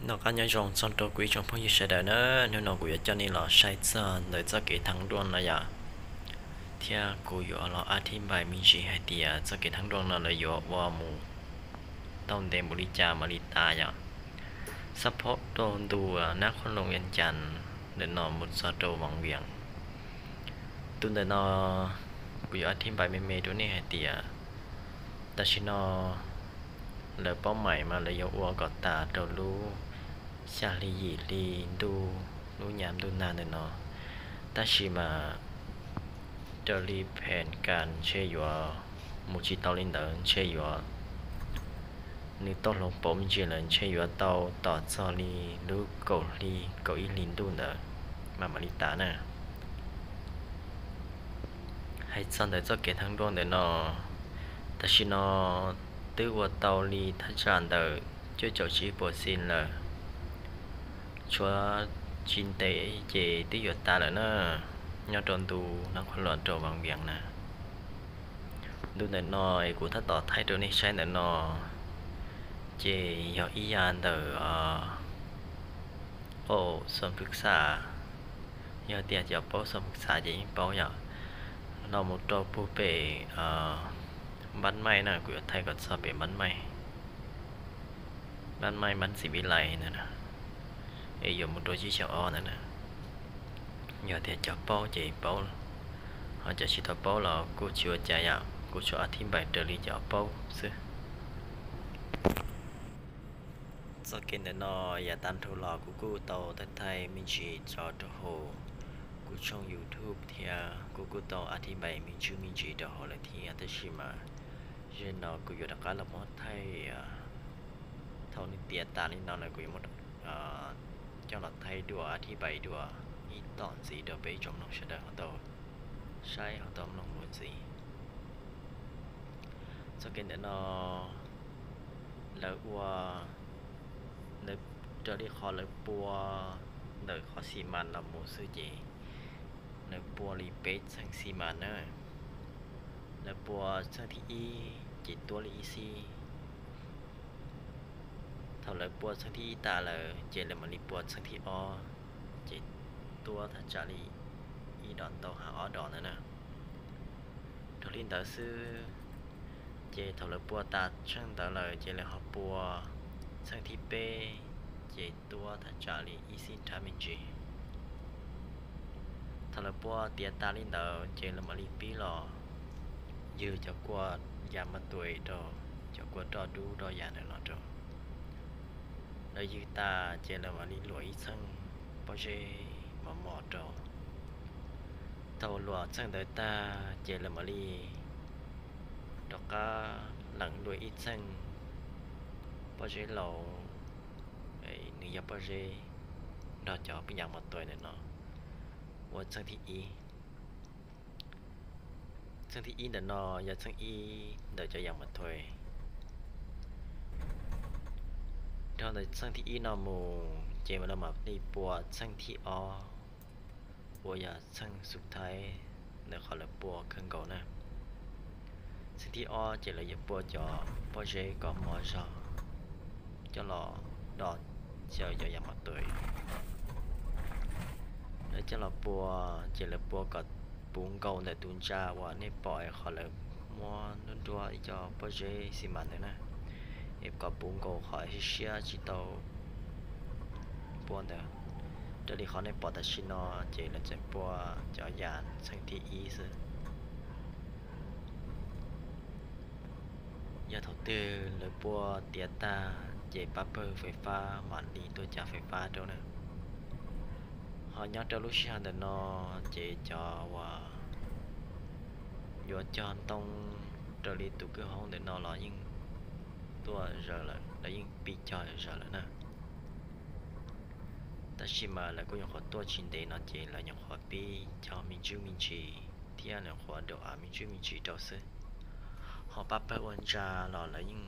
Noj qab nyob zoo txog rau kuv ib tsoom phooj ywg sawv daws na. Hnub no kuv yuav coj nej los saib txog ntawm txoj kev thab nruaj no yom, thiab kuv yuav los a thib npais me ntsis hais tias txoj kev thab nruaj no lawv yuav ua mus tau ntev npaum li cas mam li tas yom. Xab phob rau ntu Nab Qhoos Loos Vias Cas ntawm no mus txog rau Vas Vias. Ntu ntawm no kuv yuav a thib npais me me rau nej hais tias tam sim no lawv paub maim mas lawv yuav ua kom tas rau lub xya hli yim hli ntuj, lub nyam ntuj nag ntawm no. Tab sis mas raws li phem kas ntshe yuav mus tsis tau li ntawd, ntshe yuav, nws tau hloov pauv me ntsis lawm, ntshe yuav tau tom txog li lub kaum hli, kaum ib hli ntuj ntawd mas mam li tas na. Hais txog ntawm txoj kev thab nruaj ntawm no, tam sim no twb ua tau li thaj tsam ntawm cuaj caum tsib puas xi lawm, tshuav tsis ntev ces twb yuav tas lawm na, nyob rau ntu Nab Qhoos Loos rau Vas Vias na. Ntu ntawm no es kuv tab tom thaij rau nej saib ntawm no, ces yog ib yam ntawm qaum Xos Pwv Xas. Yog tias cov paub Xos Pwv Xas ces yeej paub yom, los mus rau puag pem Npab Maij na, kuv yuav thaij kom txog pem Npab Maij, Npab Maij Npab Ntxiv Vij Lais ntawd na, es yuav mus rau Zib Xyooj Ob ntawd na. Yog tias cov paub ces paub, ho cov tsis tau paub los kuj tsis ua cas yom, kuv tsuas a thib npais raws li cov paub xwb. Txoj kev ntawm no yav tag nrho los kuv kuj tau thaij thaij me ntsis tso rau hauv kuv tshooj YouTube thiab kuv kuj tau a thib npais me ntsis me ntsis rau hauv lawm thiab, tab sis mas zaum no kuv yuav rov qab los muab thaij, thaum nws tiav tas li no lawm kuv yuav muab coj los thaij dua a thib npais dua ib tom ntxiv rau peb ib tsoom mloog sawv daws ho tau saib ho tau mloog mus ntxiv. Txoj kev ntawm no lawv ua, lawv, raws li qhov lawv pua ntawm qhov xi mas los mus xwb ces lawv pua li peb txheej xi mas na. Lawv pua txheej thib ib ces tuab li ib xib. Thaum lawv pua txheej thib ib tas lawm ces lawv mam li pua txheej thib ob, ces tuab thaj tsam li ib dos ntau hab ob dos ntawd na. Raws li ntawd xwb, ces thaum lawv pua tas txheej ntawd lawm ces lawv ho pua txheej thib peb, ces tuab thaj tsam li ib xib nrhab me ntsis. Thaum lawv pua tiav tas li ntawd ces lawv mam li pib los ywg cov kua yas mas tuas rau, cov kua roj dub roj yas ntawd los rau. Lawv ywg tas ces lawv mam li luam ib txheej pob zeb mos mos rau. Thaum luam txheej ntawd tag ces lawv mam li rov qab leem dua ib txheej pob zeb laus, nws yog pob zeb nrog cov yas mos tuas ntawm no ua txheej thib ib. Txheej thib ib ntawm no yog txheej ib ntawm cov yas mos tuas. Dhau ntawm txheej thib ib no mus ces lawv mam li pua txheej thib ob, uas yog txheej xub thaib ntawm qhov lawv pua kawg nkaus na. Txheej thib ob ces lawv yuav pua cov pob zeb kom mos zog coj los do xyaw cov yas mos tuas. Lawv coj los pua ces lawv pua kom puv nkaus ntawm tus ntsa uas nej pom qhov lawv muab nruab nruab ib co pob zeb xi mas ntawd na, es kom puv nkaus qhov siab siab tsis tau pua ntawd. Raws li qhov nej pom tam sim no ces lawv tseem pua cov yas txheej thib ib xwb. Yog thaum twg lawv pua tiav tag ces pab pawg fais fab mam li tuaj cav fais fab rau na. Ho nyob rau lub sij hawm ntawm no ces cov uas yuav cog ntoo raws li tus kwj hoob ntawm no los yeej tuaj zaws lawm, lawv yeej pib cog zaws lawm na. Tab sis mas lawv kuj nyuam qhuav tuaj tsis ntev no ces lawv nyuam qhuav pib cog me ntsis me ntsis thiab nyuam qhuav dam av me ntsis me ntsis rau xwb. Ho pab pawg ua ntsa los lawv yeej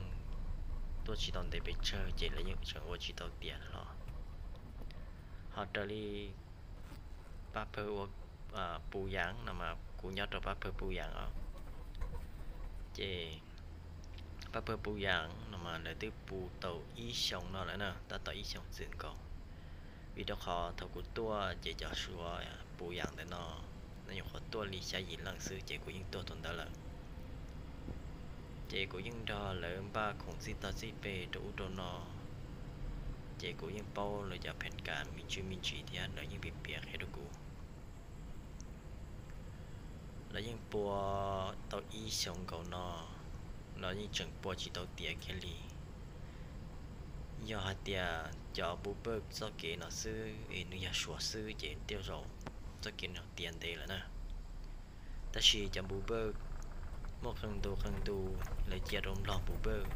tuaj tsis tau ntev pes tsawg ces lawv yeej tseem ua tsis tau tiav hlo. Ho raws li pab pawg ua Pus Yas no mas kuv nyob rau pab pawg Pus Yas os, ces Pab pawg Pu Yam no mas lawv twb pu tau ib xyoos no lawm na, tab tom ib xyoos txwm nkaus. Vim rau qhov thaum kuv tuaj ces cov Suav Pu Yam ntawm no, no nyuam qhuav tuaj li xya yim leej xwb ces kuv yeej tuaj thaum ntawd lawm. Ces kuv yeej nrog lawv npaj khoom txij tog txij peg rau ub rau no, ces kuv yeej paub lawv cov pheej kam me ntsis me ntsis thiab lawv yeej piav piav qhia rau kuv. Lawv yeej pua tau ib xyoos nkaus no, lawv yeej tseem pua tsis tau tiav kiag li. Yog hais tias cov Pu Pawg txoj kev no xwb es nws yog Suav xwb ces tej zaum txoj kev no tiav ntev lawm na. Tab sis cov Pu Pawg muaj qee ntu qee ntu lawv cia rau Nplog Pu Pawg,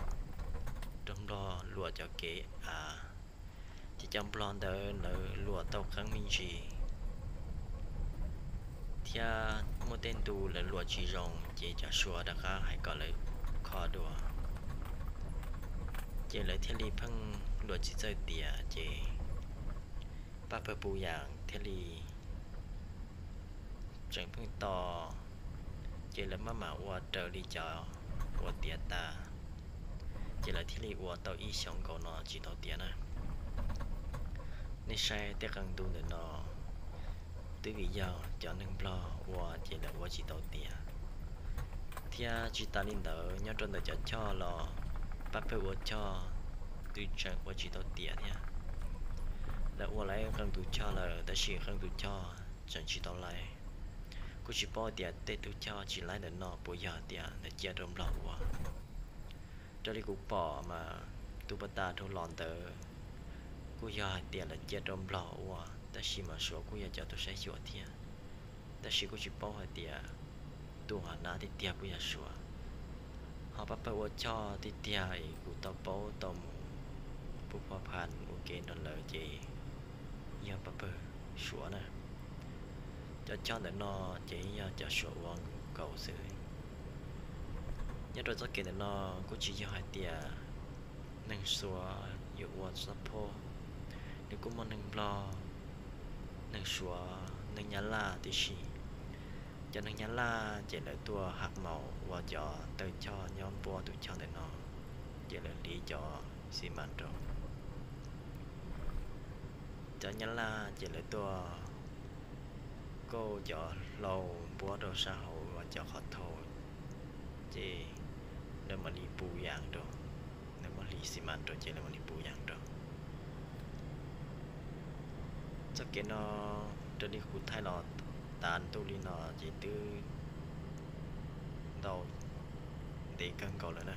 rau Nplog luam cov kev av, ces cov Nplog ntawd lawv luam tau qeeb me ntsis, thiab muaj tej ntu lawv luam tsis zoo ces cov Suav rov qab hais kom lawv kho dua, ces lawv thiaj li pheej luam tsis txawj tiav ces pab pawg Pu Yam thiaj li tseem pheej to, ces lawv maj mam ua raws li cov uas tiav tas, ces lawv thiaj li ua tau ib xyoos nkaus no tsis tau tiav na. Nej saib tej qee ntu ntawm no twb vim yog cov neeg Nplog ua ces lawv ua tsis tau tiav, thiab tsis tas li ntawd nyob rau ntawm cov choj los pab pawg ua choj twb tseem ua tsis tau tiav thiab. Lawv ua lawv qee tus choj lawm tab sis qee tus choj tseem tsis tau laib. Kuj tsis paub tias tej tug choj tsis laib ntawm no puas yog tias lawv cia rau Nplog ua. Raws li kuv pom mas tus pas tas dhau los ntawd kuj yog hais tias lawv cia rau Nplog ua, tab sis mas Suav kuj yog cov tus saib xyuas thiab, tab sis kuj tsis paub hais tias tus hov na tiag tiag puas yog Suav. Ho pab pawg ua choj tiag tiag es kuv tau paub tau mus pub pho pha ua ke nrog lawv ces yog pab pawg Suav na. Cov choj ntawm no ces yog cov Suav ua nkaus xwb. Nyob rau txoj kev ntawm no kuj tsis yog hais tias neeg Suav yuav ua txoj phob, nws kuj muaj neeg Nplog, neeg Suav, neeg Nyab Laj tib si. Cov neeg Nyab Laj ces lawv tuaj hab maus ua cov tawg choj nyob npuab tus choj ntawm no, ces lawv hliv cov xi mas rau. Cov Nyab Laj ces lawv tuaj kauj cov hlau npuab rau sab hauv ua cov qhov thau, ces lawv mam li pu yas rau, lawv mam hliv xi mas rau ces lawv mam li pu yas rau. Txoj kev no raws li kuv thaij los tav ntuj li no ces twb ntau ntev kawg nkaus lawm na.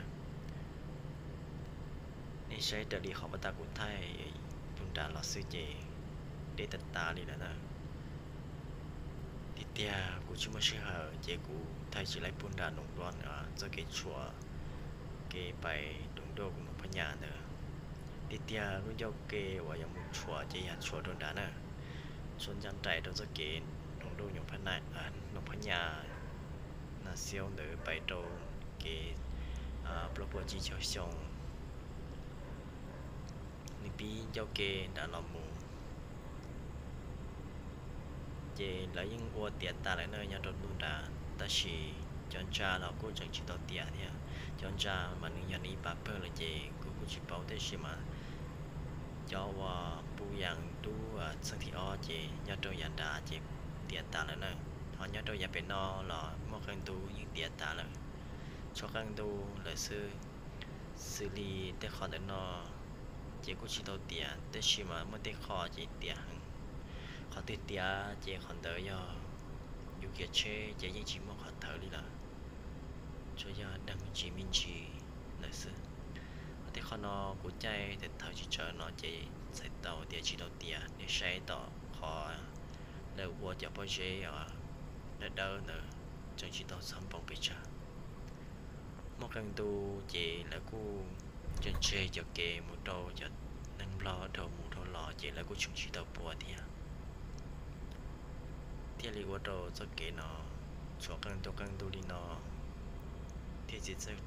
Nej saib raws li qhov pas tas kuv thaij puag nram los xwb ces deb tas tas li lawm na. Tiag tiag kuv tsis muaj sij hawm ces kuv thaij tsis laib puag nram Noom Dua txoj kev tshuam kev pais Noom Dua Noom Phab Nyas ntawd. Tiag tiag lub ncauj ke uas yuav mus tshuam ces yog tshuam rau nrad na, tshuam ncaj nraim rau txoj kev Noom Dua Noom Phab Nyas, Nas Xiau ntawd pais rau kev plaub puas tsib caug xyoo. Nws pib ncauj ke nrad los mus, ces lawv yeej ua tiav tas lawm na nyob rau ntuj nrad, tab sis cov ntsa los kuj tseem tsis tau tiav thiab. Cov ntsa mas nws yog nws ib pab pawg lawm ces kuv kuj tsis paub, tab sis mas cov uas puag yav tub txheej thib ob ces nyob rau yav nrad ces tiav tas lawm na. Ho nyob rau yav pem no los muaj qee ntu yeej tiav tas lawm, tshuav qee ntu lawm xwb. Xws li tej qhov ntawm no ces kuj tsis tau tiav, tab sis mas muaj tej qho ces tiav heev. Qhov twg tiav ces qhov ntawd yog yus kiav tsheb ces yeej tsis muaj qhov thawv li lawm, tsuas yog deeg me ntsis me ntsis lawm xwb. Ho tej qho no kuv caij thaum tsis tsawg no ces txhais tau tias tsis tau tiav, nej saib tom qhov lawv ua cov pob zeb dawb dawb ntawd tseem tsis tau txhob npoo pes tsawg. Muaj qee ntu ces lawv kuj tseem tseg cov kev mus rau cov neeg Nplog dhau mus dhau los ces lawv kuj tseem tsis tau pua thiab. Thiaj li ua rau txoj kev no tshuav qee ntu qee ntu li no thiaj tsis txawj,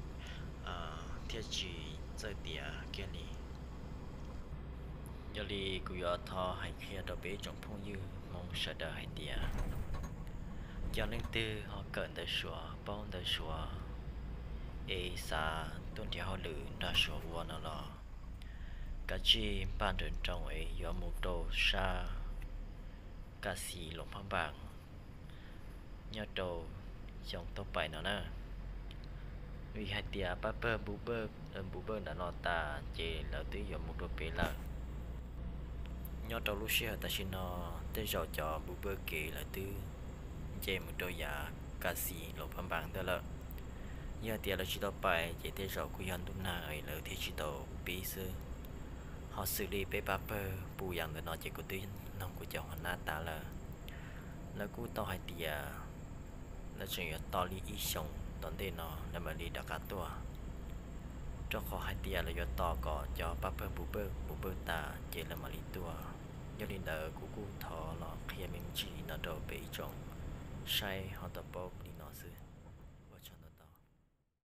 thiaj tsis txawj tiav kiag li. Yog li kuv yuav thov hais qhia rau peb tsoom phooj ywg Hmoob sawv daws hais tias, cov leej twg ho kawm ntawv Suav paub ntawv Suav, es xav tuaj nrhiav hauj lwm nrog Suav ua no los kav tsij npaj nrawm nroos es yuav mus rau sab Kas Xis Luas Phab Npas nyob rau xyoo tau pais no na. Vim hais tias pab pawg Npu Bawj, Npu Bawj ntawm no tas ces lawv twb yuav mus rau pem lawm. Nyob rau lub sij hawm tam sim no tej zaum cov Npu Bawj kev lawv twb nce mus rau yav Kas Xis Luas Phab Npas ntawd lawm. Yog hais tias lawv tsis tau pais ces tej zaum kuj yog ntuj nag lawv thiaj tsis tau pib xwb. Ho xws li peb pab pawg Npu Yas ntawm no ces kuv twb noog kuv cov hua nab tas lawm. Lawv kuj tau hais tias lawv tseem yuav tos li ib xyoos tom ntej no lawv mam li rov qab tuaj, rau qhov hais tias lawv yuav tos kom cov pab pawg Npu Bawj Npu Bawj tas ces lawv mam li tuaj. Yog li ntawd kuv kuj thov los qhia me ntsis no rau peb ib tsoom saib ho tau paub li